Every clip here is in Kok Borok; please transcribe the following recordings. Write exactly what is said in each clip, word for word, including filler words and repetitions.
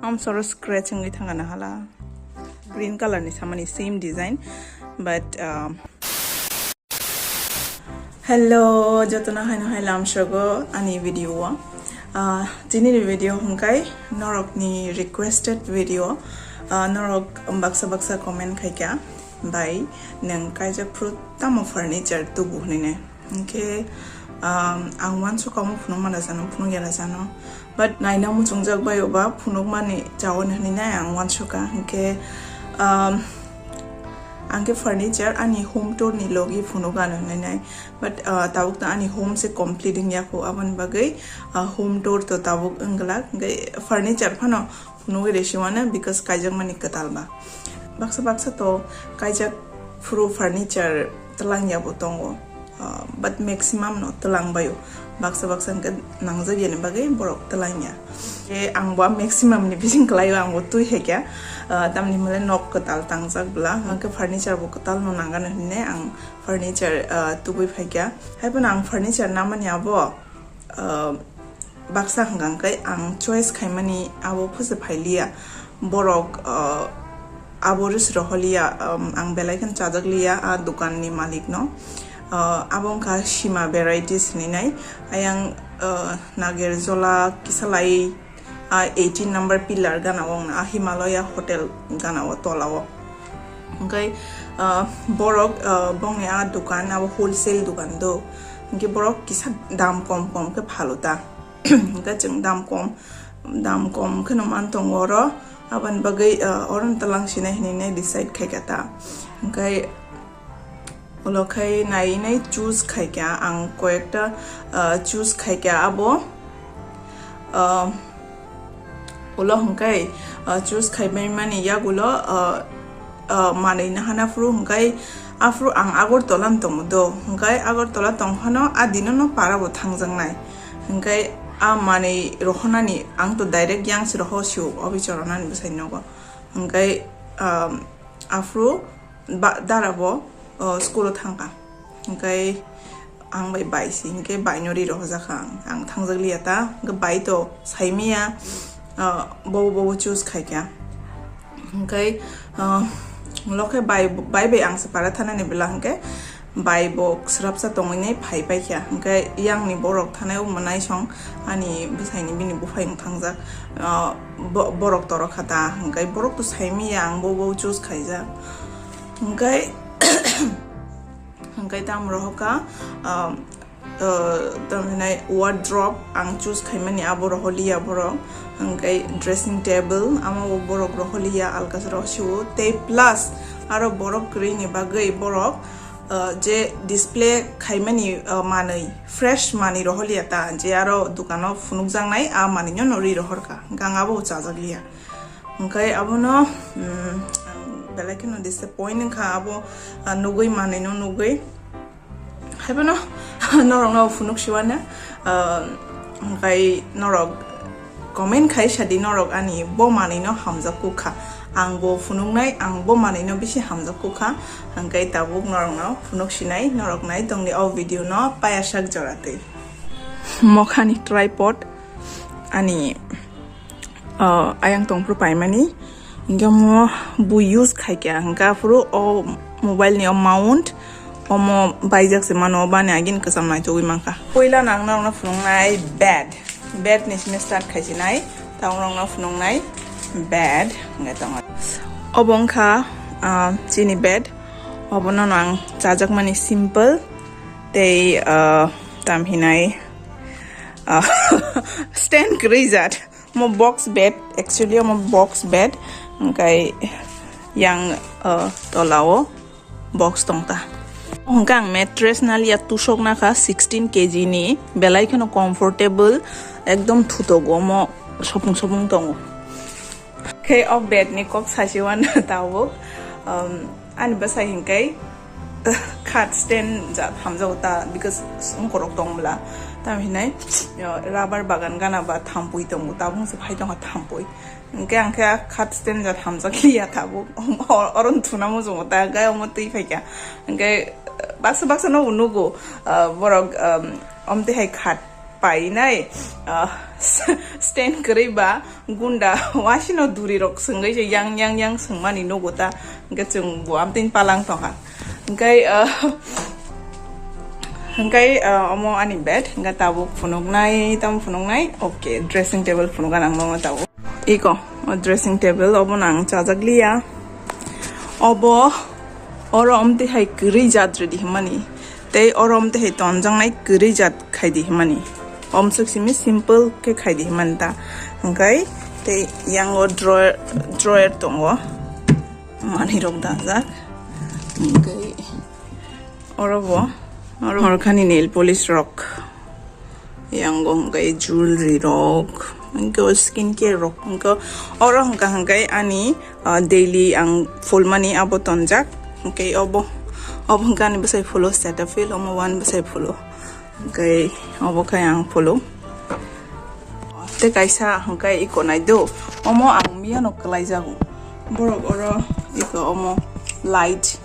Am soro scratch wngwi thangana hala. Green color ni samani same design, but, um, hello, jotono haino hai lamsogo ani video o. Ah, tini ni video hwnkhe norok ni requested video. Ah, norok baksa baksa comment khaikha, "Bai, nwng kaijak phuru tamo furniture tubu?" hwnwi ne. Hwnkhe, um, ang uansukha omo phunuk mana sano, phunuk yara sano. But naina muchungjak bai oba phunukmani chao hwnwi nai ang uansukha. Hwnkhe, um, ang khe furniture ani home tour ni logi phunuk ano hwnwi nai. But, uh, tabuk ta ani home se complete wngya kho, aboni bagwi, uh, home tour to tabuk wngglak. Hwnkhe furniture phano phunugwi resi uanw because kaijakmani kwtal ba. Baksa baksa to kaijak phuru furniture twlang ya bo tongo, uh, but maximum no twlang baio. Baksa baksa hwnkhe nangjak yani bagwi borok twlang ya. E, ang bo maximum ni bising kwlaio, ang bo twi hai kha, uh, tamni hwnle nok kwtal tangjak bwla, hwnkhe furniture bo kwtal no nangano hinne ang furniture, uh, tubui phai kha. Hai phano ang furniture namani abo, uh, baksa hwnkha hwnkhe ang choice khaimani abo phuse phailiya. Borok, uh, abo rwswk roholiya, um, ang belai kheno chajakliya a dokanni malikno. Uh, abo wngkha Sima Varieties hinwi nai. Ayang, uh, Nagerjola kisa lai, a eighteen number pillar gana o wngna, a Himalaya Hotel gana o tola o. Hwnkhe, ah, borok, ah, bongni a dokan, abo wholesale dokan do. Hwnkhe borok kisa dam kom kom khe phalo ta. Hwnkhe chwng dam kom, dam kom kheno man tongo oro. Aboni bagwi, ah, oro no twlang sinai hinwi nai decide khai kha ta. Hwnkhe ulo khai nai nai choose khai kha ang, koyekta, ah, choose khai kha abo. Ah, ulo hwnkhe, ah, choose khai bai mani yagulo, ah, ah, manwi nahana phuru hwnkhe aphuru ang Agartala no tongo do, hwnkhe Agartala tong phano a dino no para bo thangjaknai, hwnkhe a manwi rohonani ang to direct yang se roho sio office o ronani bwsai nogo, hwnkhe, ah, aphuru ba-, dara bo, o, school o thangkha. Hwnkhe ang bai bai si, hwnkhe bai no ri rohorjakha ang, ang thangjak liya ta, hwnkhe bai to saimiya, o, bobo bobo choose khai kha. Hwnkhe, o, lokhe bai, bai bai ang se para thanani bwla hwnkhe bai bo swrapsa tongwi nai phai pai kha. Hwnkhe yang ni borok thanai o mwnai song ani bwsai ni bini buphai wng thangjak, o, bo-, borok toro kha ta, hwnkhe borok to saimiya ang bobo choose khaijak. Hwnkhe, hwnkhe tamo rohorkha, um, uh, tamo hinai wardrobe ang choose khaimani abo rohorliya borok. Hwnkhe dressing table amo bo borok rohorliya alkasa rohorsiwo. Tei plus aro borok kwrwini bagwi borok, uh, je display khaimani, uh, manwi, fresh manwi rohorliya ta, je aro dukano phunukjaknai a manwino no ri rohorkha. Hwnkhe ang abo bo chajakliya. Hwnkhe abono, mm, ang belai kheno disappoint wngkha abo, ah, nugwi manwino nugwi. Haiphano norokno phunuk siwano, ah, hwnkhe norok comment khai sadi norok ani bo manwino hamjak kukha. Ang bo phunuknai, ang bo manwino bisi hamjak kukha. Hwnkhe tabuk norokno phunuk sinai, norok nai tongdi o video no payasak joratwi. Mokhani tripod ani, o, ayang tongphuru paimani. Hwnkhe omo bo use khaikha, hwnkhe aphuru o mobile ni o mount, omo baijak se mano, bani agini kwcham naitugwi mankha. Puila nang norokno phunuknai bed, bed ni simi start khaisinai, tamo norokno phunuknai bed, hwnkhe tongo. Obo wngkha, ah, chini bed, obono ang chajakmani simple, tei, ah, tamhinai, ah, stand kwrwi jat. Omo box bed, actually omo box bed, hwnkhe yang, ah, tolao box tongta. Hwnkhe ang mattress naliya tusok nakha sixteen K G ni, belai kheno comfortable, ekdom thutogo omo, sopung sopung tongo. Khe o bed ni kok sachi uanw tabuk, um, ani bwsai hwnkhe khat stand jat hamjago ta, because songkorok tong bwla. Tamo hinai, o, rubber bagan gana ba thampui tongo, tabuk se phai tongkha thampui. Hwnkhe ang khe khat stand jat hamjak liya tabuk. Or-, oron thuna muchungo ta, gai omo twi phaikha. Hwnkhe baksa baksa no nugo, ah, borok, um, omtwi hai khat painai, ah, Stand kwrwi ba gunda wasino duri rok swngwi se yang yang yang swngmani nugo ta, hwnkhe chwng bo amtwini palang tongkha. Hwnkhe, ah, hwnkhe, ah, omo ani bed, hwnkhe tabuk phunuknai, tamo phunuknai, okay, dressing table phunukgana ang nono tabuk. Iko, o dressing table obo nang chajak liya. Obo, oro omtwi hai kwrwi jat rwdi hwnmani. Tei oro omtwi hai tonjaknai kwrwi jat khaidi hwnmani. Omswk simi simple khe khaidi hwnmani ta. Hwnkhe tei yango drawer, drawer tongo. Manwi rok dajak. Hwnkhe oro bo, oro, oro khani nail polish rok. Yango hwnkhe jewelry rok. Hwnkhe o skin care rok. Hwnkhe oro hwnkha hwnkhe ani, ah, daily ang phulmani abo tonjak. Hwnkhe obo, obo hwnkhe ani bwsai phulo Cetaphil, omo one bwsai phulo. Hwnkhe obo khe ang phulo. Tei kaisa hwnkhe iko nai do. Omo ang miyano kwlaijago. Borok oro iko omo light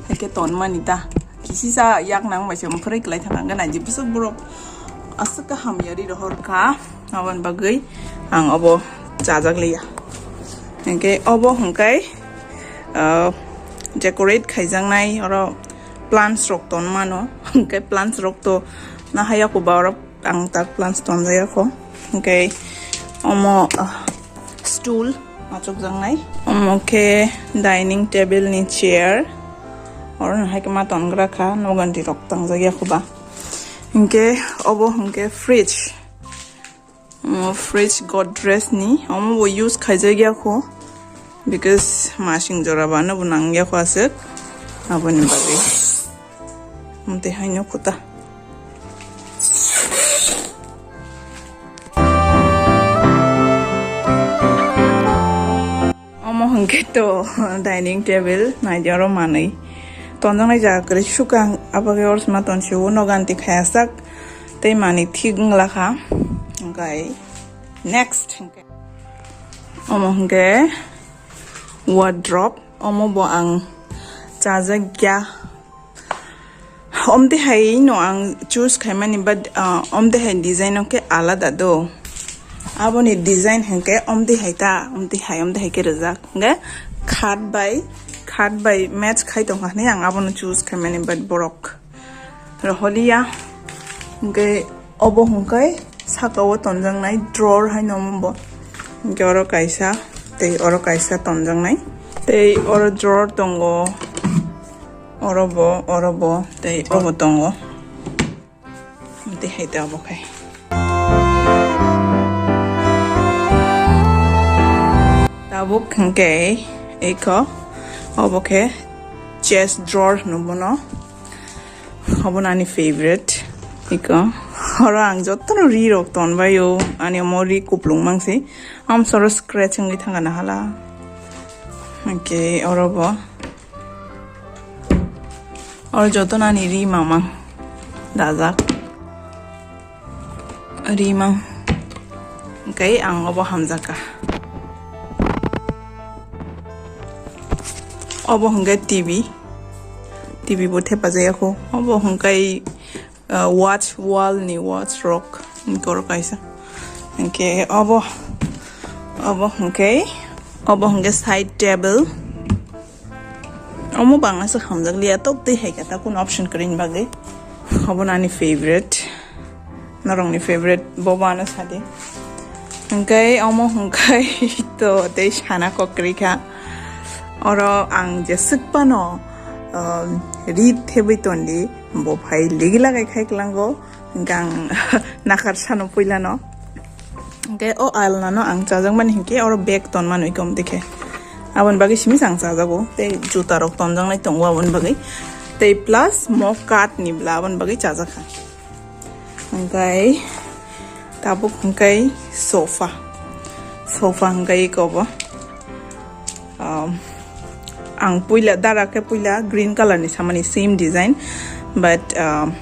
hai khe tonmani ta. Kisisa yak nang bai se mwkhwrwi kwlai thangkha hwnkhe naidi bwswk borok aswk kaham yari rohor kha. Aboni bagwi ang obo chajak liya. Hwnkhe obo hwnkhe, ah, decorate khaijaknai oro plants rok tonmano. Hwnkhe plants rok to nahaya kuba oro ang tak plants tonjaya kho. Hwnkhe omo, ah, stool achukjaknai. Omo khe dining table ni chair. Oro no hai khe ma tongra kha, noganti rok tongjak ya kho ba. Hwnkhe obo hwnkhe fridge. Omo fridge Godrej ni. Omo bo use khaijak ya kho. Because masing jora ba no bo nang ya kho aswk. Aboni bagwi. Amtwi haino khuta. Omo hwnkhe to dining table, naidi oro manwi. Tonjaknai jaga kwrwi sukha, abagwi oro sima tonsio, noganti khayajak, tei manwi thik wngla kha. Hwnkhe next hwnkhe omo hwnkhe wardrobe, omo bo ang chajakya. Omtwi hai no ang choose khaimani, but, ah, omtwi hai design o khe alada do. Aboni design hwnkhe omtwi hai ta, omtwi hai, omtwi hai khe rijak. Hwnkhe khat bai, khat bai match khai tongkha hinwi ang abono choose khaimani, but borok roholiya. Hwnkhe obo hwnkhe saka o tonjaknai drawer hai no omo bo. Hwnkhe oro kaisa, tei oro kaisa tonjaknai. Tei oro drawer tongo. Oro bo, oro bo, tei obo tongo. Tei hai ta obo khai. Tabuk hwnkhe eko, obo khe chest drawer hwno bono. Obo no ani favorite. Eko, oro ang jotono ri rok tonbaio. Ani omo ri kuplung mangsi. Amsoro scratch wngwi thangkha nahala. Hwnkhe oro bo. Oro joto nani ri mamang dajak. Ri mang. Hwnkhe ang obo hamjakha. Obo hwnkhe T V. T V bo thepajaya kho. Obo hwnkhe, uh, watch, wall ni watch rok. Hwnkhe oro kaisa. Hwnkhe obo, obo hwnkhe, obo hwnkhe side table. Omo bangma se hamjak liya, tok twi hai khe ta kun option kwrwini bagwi. Obo no ani favorite. Norokni favorite bo bo ano sadi. Hwnkhe omo hwnkhe to tei sana kok kwrwi kha. Oro ang jeswk phano, um, ri thebwi tondi, bo phai ligi lagai khai kwlango. Hwnkhe ang nakhar sano puilano. Hwnkhe o alna no ang chajakmani hinkhe oro bag tonmani khe. Aboni bagwi simi se ang chajago. Tei juta rok tonjaknai tongo aboni bagwi. Tei plus mo kath ni bwla aboni bagwi chajakha. Hwnkhe tabuk hwnkhe sofa. Sofa hwnkhe eko bo. Um, ang puila dara khe puila green color ni samani same design, but, um,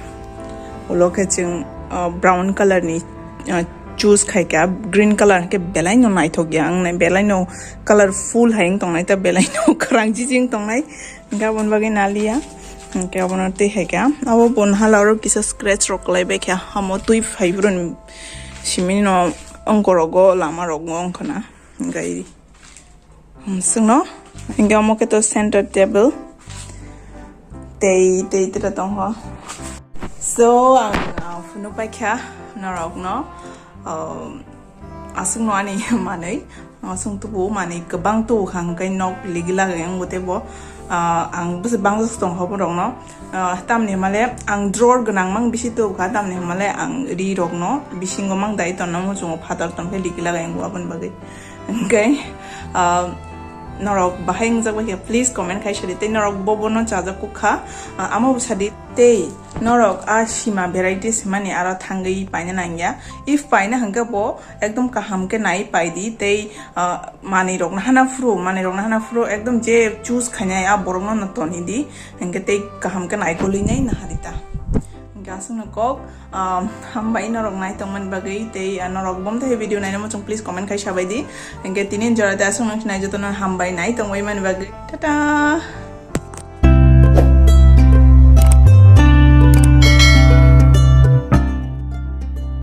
ulo khe chwng, uh, brown color ni, uh, choose khai kha. Green color khe belai no naithok ya, ang nai belai no colorful hai wng tongnai ta, belai no kwrang jiji wng tongnai, hwnkhe aboni bagwi naliya. Hwnkhe abono twi hai kha, abo bon hala oro kisa scratch rok kwlai bai kha, amo twi phai phuru ni simi no Ongkorogo lama rogo ongkhana gai. Sungno, hingke omo khe to center table. Tei, tei, tei tongho. So, ang, ah, phunu paikha norokno, um, aswkno ani manwi, aswk tubu manwi kwbang tubu kha, hwnkhe nok ligi lagai ang bo teibo, ah, ang bwswk bangsa tong kha borokno, ah, tamni hwnmale ang drawer gwnang mang bisi tubu kha, tamni hwnmale ang ri rokno bisingo mang dai tonna muchungo phatar tongkhe ligi lagai ang bo aboni bagwi. Hwnkhe, ah, norok bahai wngjak bai khe please comment khai sadi, tei norok bo bono chajak kuk kha, ah, amo bo sadi, tei norok a sima varieties hwnmani aro thangwi paina nangya. If paina hwnkhe bo ekdom kaham khe nai pai di, tei, ah, manwi rok nahana phuru, manwi rok nahana phuru ekdom je choose khainai a borokno no toni di, hwnkhe tei kaham khe naikolwi nai naharita. Hwnkhe aswkno kok, um, hambai norok nai tongmani bagwi, tei, ah, norok bomthe video naina muchung please comment khai sabai di. Hwnkhe tini jora tei aswkno khnai jotono hambai nai tongbai mani bagwi. Tata!